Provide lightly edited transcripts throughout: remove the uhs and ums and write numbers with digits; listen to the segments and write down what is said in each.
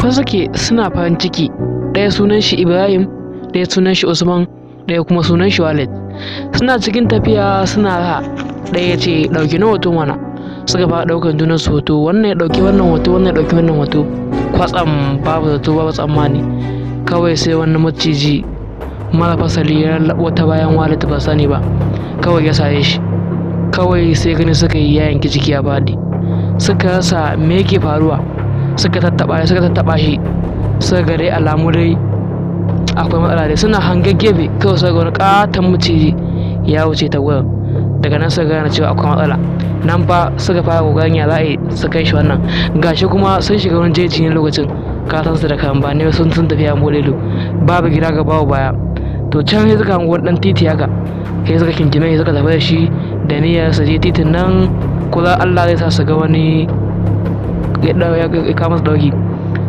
Tafe suke suna farin ciki. Ɗaya sunan shi Ibrahim, ɗaya sunan shi Usman, ɗaya kuma sunan shi Walid. Suna cikin tafiya suna raha. Ɗaya ya ce, "Ɗauki na hoto mana." Suka fara ɗaukan junan su hoto, wannan ya ɗauki wannan hoto, wannan ya ɗauki wannan hoto. Kwatsam, babu zato babu tsammani, kawai sai wani maciji mara fasali ya lallaɓo ta bayan Walid, ba sani ba, kawai ya sare shi. Kawai sai gani suka yi ya yanki jiki ya faɗi. Suka rasa me yake faruwa. Suka tattaɓa shi, suka tattaɓa shi, suka ga dai alamu dai akwai matsala dai. Suna hangen gefe, kawai suka ga wani ƙaton maciji ya wuce ta gurin. Daga nan suka gane cewa akwai matsala. Nan fa suka fara ƙoƙarin ya za a yi su kai shi wannan. Gashi kuma sun shiga wani jeji ne lokacin, ka san su da karambani, sun tafi yawon buɗe ido, babu gida ga babu baya. To can sai suka hango wani ɗan titi haka, sai suka kinkime, suka tafi da shi da niyyar su je titin nan ko za Allah zai sa su ga wani ya kawo masu ɗauki.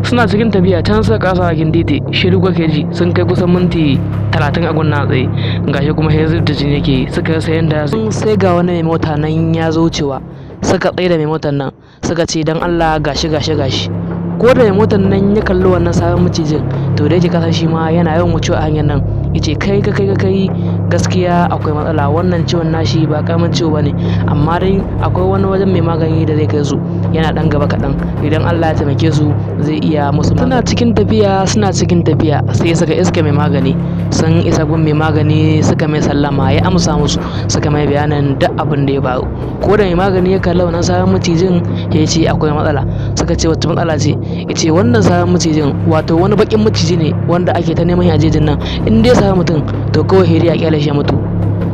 Suna cikin tafiya, can suka kasa bakin titi. Shiru kake ji. Sun kai kusan minti 30 a gunna tsaye, gashi kuma sai zub da jini yake. Suka rasa yanda. Sai ga wani mai mota nan ya zo wucewa. Suka tsaye da mai motar nan, suka ce, "Dan Allah, gashi gashi gashi." Ko da mai motar nan ya kalli wannan sabon macijin, to da yake kasan shi ma yana yawan wucewa a hanyar nan, yace, "Kai kai kai kai, gaskiya akwai matsala. Wannan ciwon nashi ba karamin ciwo bane, amma dai akwai wani wajen mai magani da zai kai su, yana dan gaba kaɗan. Idan Allah ya taimake su, zai iya musu." Suna cikin tafiya, suna cikin tafiya, sai suka iske mai magani. Sun isa gun mai magani, suka mai sallama, ya amsa musu. Suka mai bayanin duk abin da ya faru. Ko da mai magani ya kalli wannan sabon macijin, ya ce, "Akwai matsala." Suka ce, "Wacce matsala ce?" Ya ce, "Wannan sabon macijin, wato wani bakin maciji ne wanda ake ta neman a jejin nan. In dai sami mutum, to kawai heri a kyale shi ya mutu."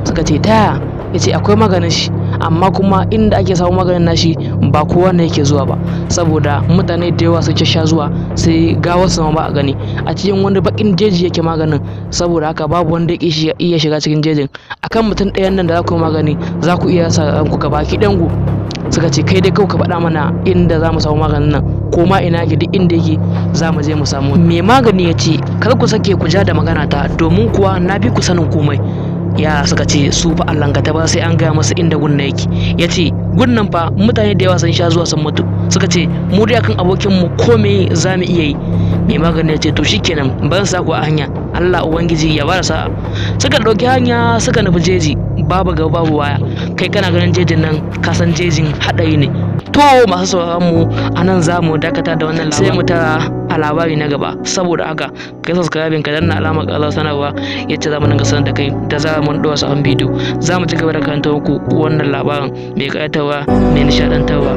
Suka ce, "Ta?" Ya ce, "Akwai maganin shi, amma kuma inda ake samun maganin nashi ba kowa ne yake zuwa ba, saboda mutane da yawa sun sha zuwa, sai gawar su ma ba a gani. A cikin wani bakin jeji yake maganin, saboda haka babu wanda ya iya shiga cikin jejin. Akan mutum ɗayan nan da za ku yi magani, za ku iya rasa ranku gabaki ɗayan ku." Suka ce, "Kai dai kawai ka faɗa mana inda za mu samu maganin nan, ko ma ina yake, duk inda yake za mu je mu samu." Mai magani ya ce, "Kar ku sake ku ja da magana ta, domin kuwa na fi ku sanin komai." Yara suka ce, su fa allankata ba sai an gaya masa inda gunna yake. Ya ce, "Gunnan fa mutane da yawa sun sha zuwa sun mutu." Suka ce, "Mu dai akan abokin mu, ko me za mu iya yi." Mai magani ya ce, "To shikenan, ban sa ku a hanya, Allah ubangiji ya bada sa'a." Suka ɗauki hanya, suka nufi jeji, babu gaba babu baya. Kai kana ganin jejin nan, ka san jejin haɗari ne. To masu sauraron mu, a nan za mu dakata da wannan, sai mu tara a labari na gaba. Saboda haka kai subscribing, ka danna alamar ƙarar sanarwa, yacce za mu dinga sanar da kai da zarar mun ɗora sabon bidiyo. Za mu ci gaba da karanta muku wannan labarin mai ƙayatarwa, mai nishaɗantarwa.